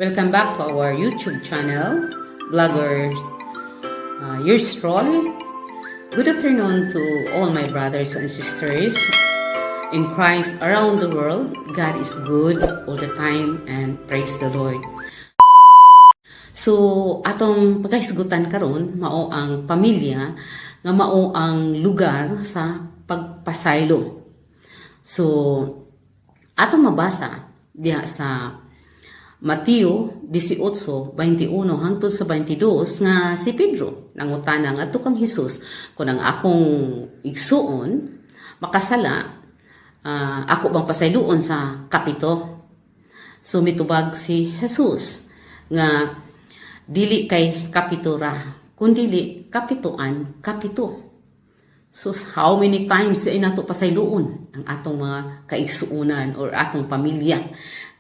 Welcome back to our YouTube channel, Vloggers Yours Truly. Good afternoon to all my brothers and sisters in Christ around the world. God is good all the time and praise the Lord. So, atong pagkahisgutan karon mao ang pamilya nga mao ang lugar sa pagpasaylo. So, atong mabasa diha sa Mateo 18:21 hangtod sa 22 nga si Pedro nangutana ngadto kang Hesus kung ang akong igsuon makasala, ako bang pasayloon sa kapito? So mitubag si Jesus nga dili kay kapito ra, kundili kapitoan kapito. So how many times ay nato pasayloon ang atong mga kaigsuonan or atong pamilya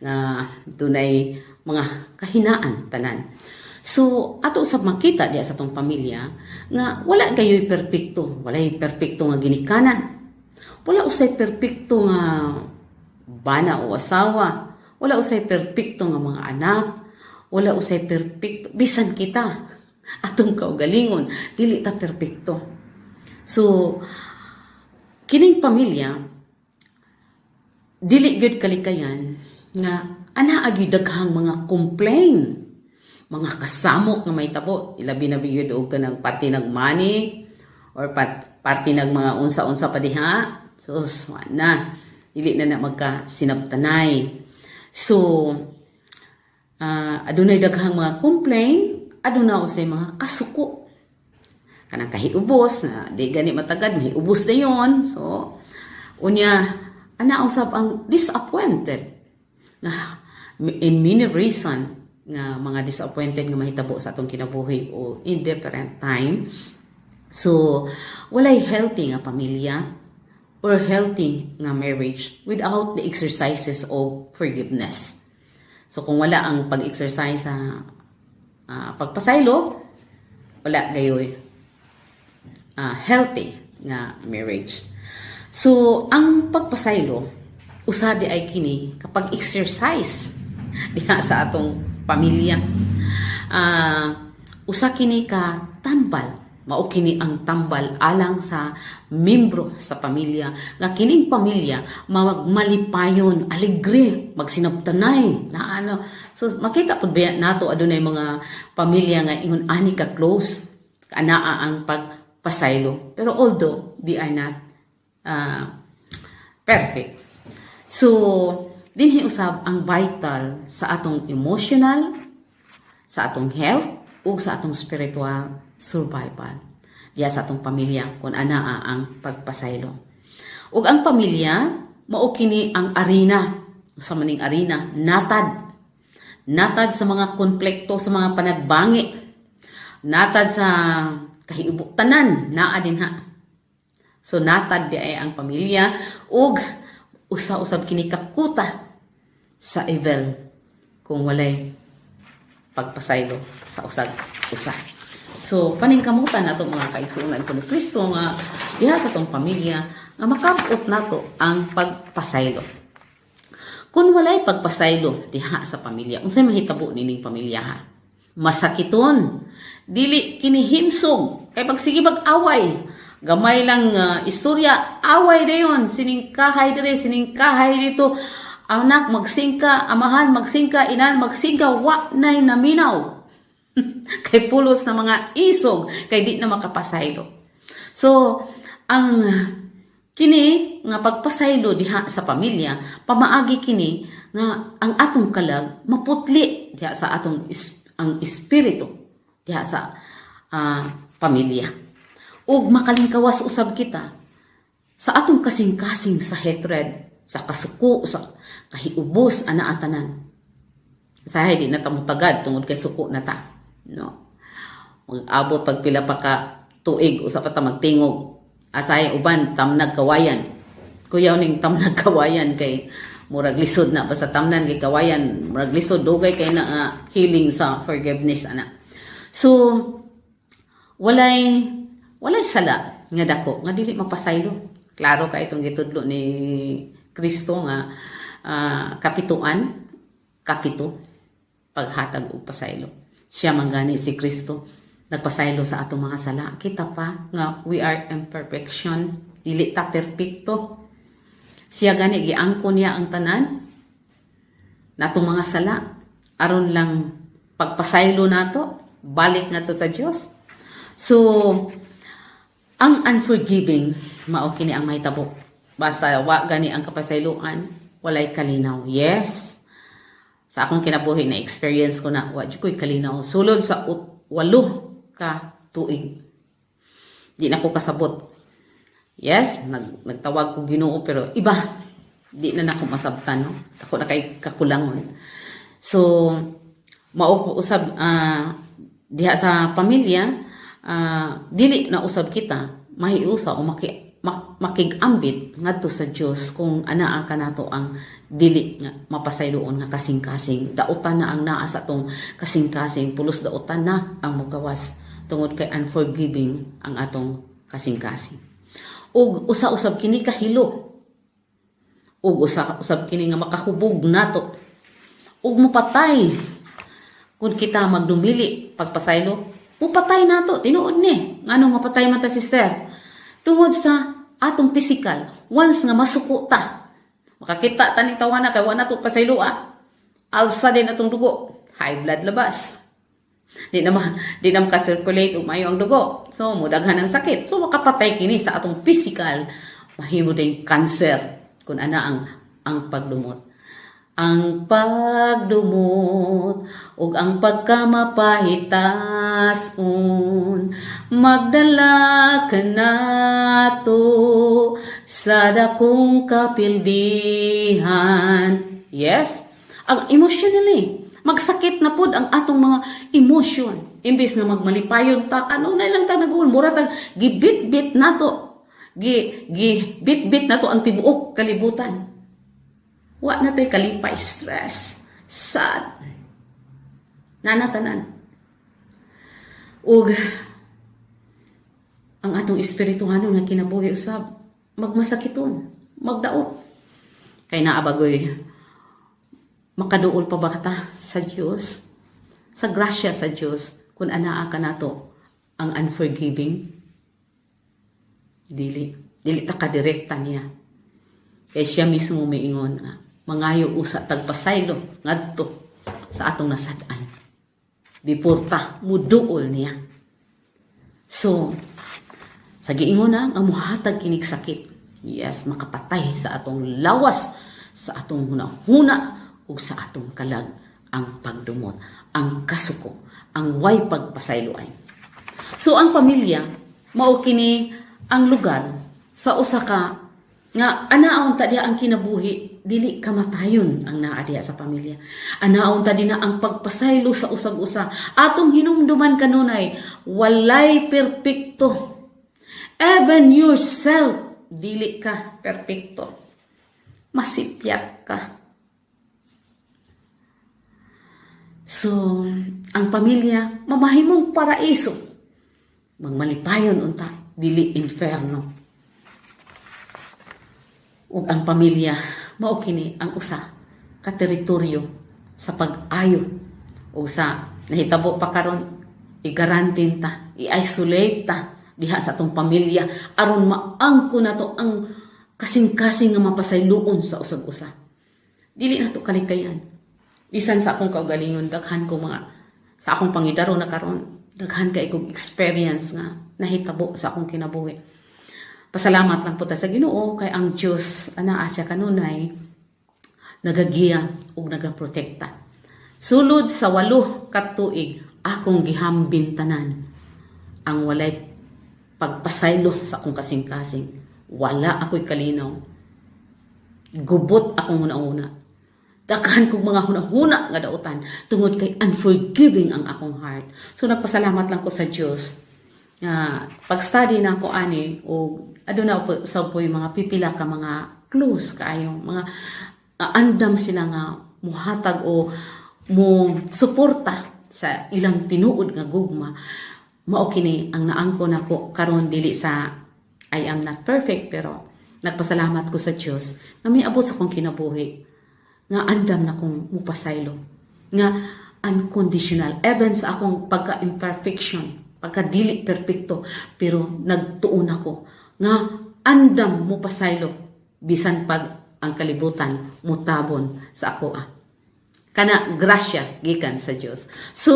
nga dunay mga kahinaan tanan? So ato usab makita diya sa atong pamilya nga wala gayoy perpekto, walay perpekto nga ginikanan. Wala usay perpekto nga bana o asawa, wala usay perpekto nga mga anak, wala usay perpekto bisan kita, atong kaugalingon, dili ta perpekto. So kining pamilya dili gyud kalikayan nga anaa gyud daghang mga complain, mga kasamok nga mahitabo, ilabi na gyud og kanang parte nag money or parte nag mga unsa-unsa pa diha. So na dili na na magka sinabtanay. So adunay daghang mga complain, aduna usay mga kasuko, kanang kahiubos na di gani matagad, mahiubos na yon. So unya ana usab ang disappointed nga in many reason nga mga disappointed nga mahitabo sa atong kinabuhi o in different time. So walay healthy nga pamilya or healthy nga marriage without the exercises of forgiveness. So kung wala ang pag-exercise sa pagpasaylo, wala gayoy healthy nga marriage. So ang pagpasaylo usa di ay kini kapag exercise diha sa atong pamilya. Usa kini ka tambal, mao kini ang tambal alang sa membro sa pamilya nga kining pamilya magmalipayon, alegre, magsinabtanay na ano. So makita pud ba nato adunay mga pamilya nga ingon ani ka close, anaa ang pagpasaylo, pero although they are not perfect. So dinhi usab ang vital sa atong emotional, sa atong health ug sa atong spiritual survival diya sa atong pamilya kung anaa ang pagpasaylo. Ug ang pamilya mao kini ang arena sa maning arena, natad natad sa mga konflikto, sa mga panagbangi, natad sa kahiubok, tanan naa dinha. So natad di ay ang pamilya ug usa-usab kini kakuta sa evil kung walay pagpasaylo sa usag usa. So paningkamutan nato, mga kaigsuonan ko ni Kristo, nga diha sa atong pamilya nga makabot nato ang pagpasaylo. Kung walay pagpasaylo diha sa pamilya, unsay mahitabo nining pamilya ha? Masakiton. Dili kini himsog kay pag sige mag-away, gamay lang istorya, away dayon, siningkahay dire, siningkahay dito, anak magsingka, amahan magsingka, inan magsingka, wa nay naminaw. Kay pulos na mga isog, kay di na makapasaylo. So, ang kini nga pagpasaylo diha sa pamilya, pamaagi kini nga ang atong kalag maputli diha sa atong ang espiritu diha sa pamilya. Ug makalingkawas usab kita sa atong kasing-kasing sa hatred, sa kasuko, sa kahiubos ana atanan. Sahay di na ta mutagad tungod kay suko na ta. No. Mag-abot pag pila pa ka tuig, usa pa ta magtingog. Asay uban tamnag kawayan. Kuyaw ning tamnag kawayan kay murag lisod na, basta tamnan kay kawayan, murag lisod, dugay kay na healing sa forgiveness ana. So walay walay sala nga dako nga dili mapasaylo. Klaro kay itong gitudlo ni Kristo nga kapituan kapito. Paghatag og pasaylo. Siya man gani si Kristo nagpasaylo sa atong mga sala. Kita pa nga we are imperfection, dili ta perpekto. Siya gani giangkon niya ang tanan natong mga sala aron lang pagpasaylo nato balik nato sa Dios. So ang unforgiving, mao kini ang mahitabo. Basta wa gani ang kapasayloan, walay kalinaw. Yes. Sa akong kinabuhi na experience ko na wa jud ko'y kalinaw. Sulod sa 8 ka tuig. Di na ko kasabot. Yes, nagtawag ko Ginoo pero iba. Di na nako masabtan, no. Ako na kay kakulangon. So mao po usab diha sa pamilya, dili na usab kita mahiusa o makig-ambit ngadto sa Dios kung anaa kanato ang dili nga mapasayloon nga kasing-kasing. Dautan na ang naa sa atong kasing-kasing, pulos dautan na ang mogawas tungod kay unforgiving ang atong kasing-kasing. Ug usa-usab kini kahilo ug usa-usab kini nga makahubog nato ug mopatay kung kita magdumili pagpasaylo, mupatay nato, tinuod ni. Ngano mapatay man ta, sister? Tungod sa atong physical, once nga masuko ta, makakita ta ni tawana kay wala to pasaylo ah. Alsa din atong dugo, high blood labas. Di na maka-circulate ug maayo ang dugo. So mudaghan ang sakit. So makapatay kini sa atong physical, mahimo ding cancer kung ana ang pagdumot. Ang pagdumot ug ang pagkamapahitason magdala kanato sa dakong kapildihan. Yes, ang emotionally, magsakit na pud ang atong mga emotion. Imbes nga magmalipayon ta, kanunay lang ta naguol, mura tag gibit-bit nato. Gi gi bit-bit nato ang tibuok kalibutan. Wa na tay kalipay, stress, sad. Nanatanan. Ug ang atong espirituhanon nga kinabuhi usab magmasakiton, magdaot. Kay naa bagoy makaduol pa ba ta sa Dios? Sa grasya sa Dios kung anaa ka nato ang unforgiving? Dili. Dili ta kadirekta niya. Kay siya mismo miingon nga mangayo usa tagpasaylo ngadto sa atong nasad-an before ta muduol niya. So, sa giingon na ang muhatag kinig sakit. Yes, makapatay sa atong lawas, sa atong hunahuna ug sa atong kalag ang pagdumot, ang kasuko, ang way pagpasayloay. So ang pamilya mao kini ang lugar sa usa ka nga anaon ta diha ang kinabuhi, dili kamatayon ang naa diha sa pamilya. Anaon ta dinha ang pagpasaylo sa usag-usa. Atong hinumduman kanunay, walay perpekto. Even yourself, dili ka perpekto. Masipyat ka. So, ang pamilya, mamahimong paraiso. Magmalipayon unta, dili inferno. Ug ang pamilya, mao kini ang usa ka teritoryo sa pag-ayo o sa nahitabo pa karon, i-quarantine ta, i-isolate ta diha sa atong pamilya aron maangko nato ang kasing-kasing nga mapasayloon sa usag-usa. Dili nato kalikayan. Bisan sa akong kaugalingon, daghan ko mga sa akong pangidaro na karon, daghan kay kog experience nga nahitabo sa akong kinabuhi. Pasalamat lang po ta sa Ginoo kay ang Dios anaa siya kanunay nagagiya ug nagaprotekta. Sulod sa 8 ka tuig akong gihambin tanan ang walay pagpasaylo sa akong kasing-kasing. Wala ako'y kalinaw. Gubot akong huna-huna. Daghan kong mga huna-huna nga dautan tungod kay unforgiving ang akong heart. So nagpasalamat lang ko sa Dios nga pag-study na ako ani o aduna po sa po yung mga pipila ka mga close kaayo mga andam sila nga muhatag o mo suporta sa ilang tinuod nga gugma. Mao kini ang naangko nako karon. Dili sa I am not perfect, pero nagpasalamat ko sa Dios nga miabot sa akong kinabuhi nga andam na kong mupasaylo nga Unconditional. Even sa akong pagka-imperfection, pagka-dili perpekto, pero nagtuon ako nga andam mo pasaylo bisan pag ang kalibutan mutabon sa ako ah. Kana grasya gikan sa Dios. So,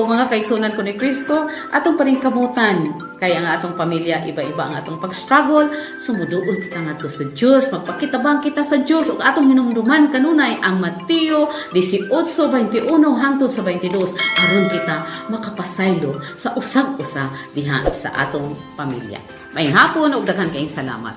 mga kaigsunan ko ni Kristo, atong paningkamutan kay ang atong pamilya, iba-iba ang atong pag-struggle, sumuduol kita ngadto sa Dios, magpakitabang kita sa Dios ug atong hinumduman kanunay ang Mateo 18:21 hangtod sa 22 aron kita makapasaylo sa usag-usa diha sa atong pamilya. Maayong hapon ug daghan kaayong salamat.